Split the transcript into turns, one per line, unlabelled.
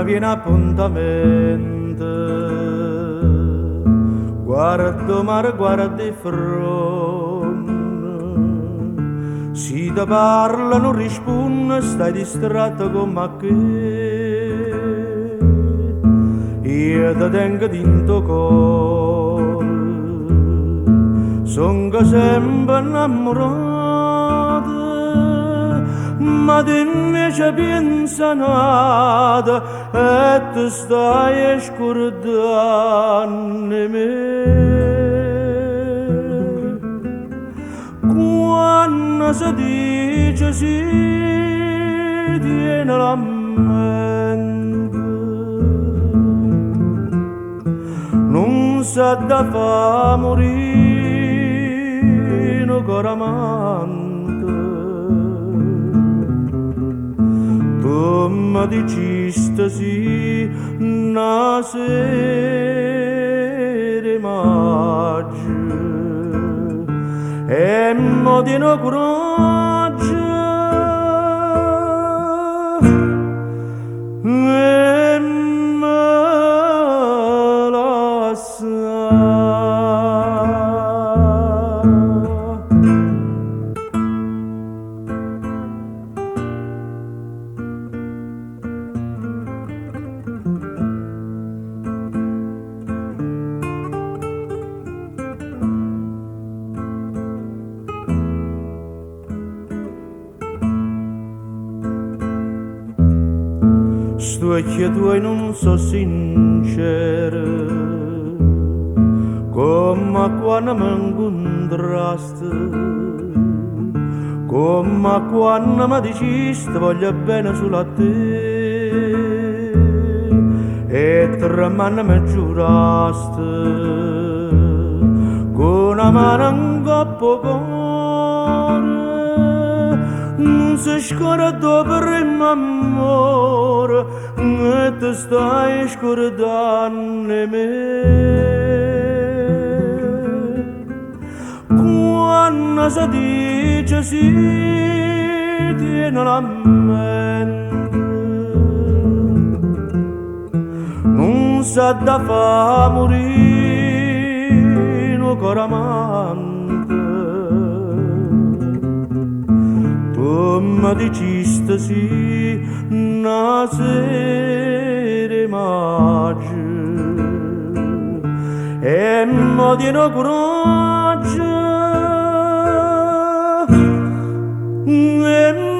Quanno viene appuntamento, guarda 'o mare, guarda 'e fronne. Si te parlo nun rispunne, stai distratta comm' a che. Io te tengo dint' 'o core, songo sempe 'nnammurato, ma tu invece piense a n'ato e te staje scurdanno 'e me. Quanno se dice sì, tienelo a mente. Nun s'ha da fa murì nu core amante. Tu me diciste sì na sera 'e maggio e mo tiene 'o curaggio 'e me lassà. St'uocchie tuoi nun so' sincere, comm' a quanno me 'ncuntraste, comm' a quanno me diciste voglio bene sulo a te, e tremmanno me giuraste, cu na mano 'ncopp' 'o core, nun se scorda 'o primmo ammore, e te staje scurdanno 'e me. Quanno se dice sì, tienelo a mente. Nun s'ha da fa murì nu core amante. Tu me diciste sì na sera 'e maggio e mo tiene 'o curaggio 'e.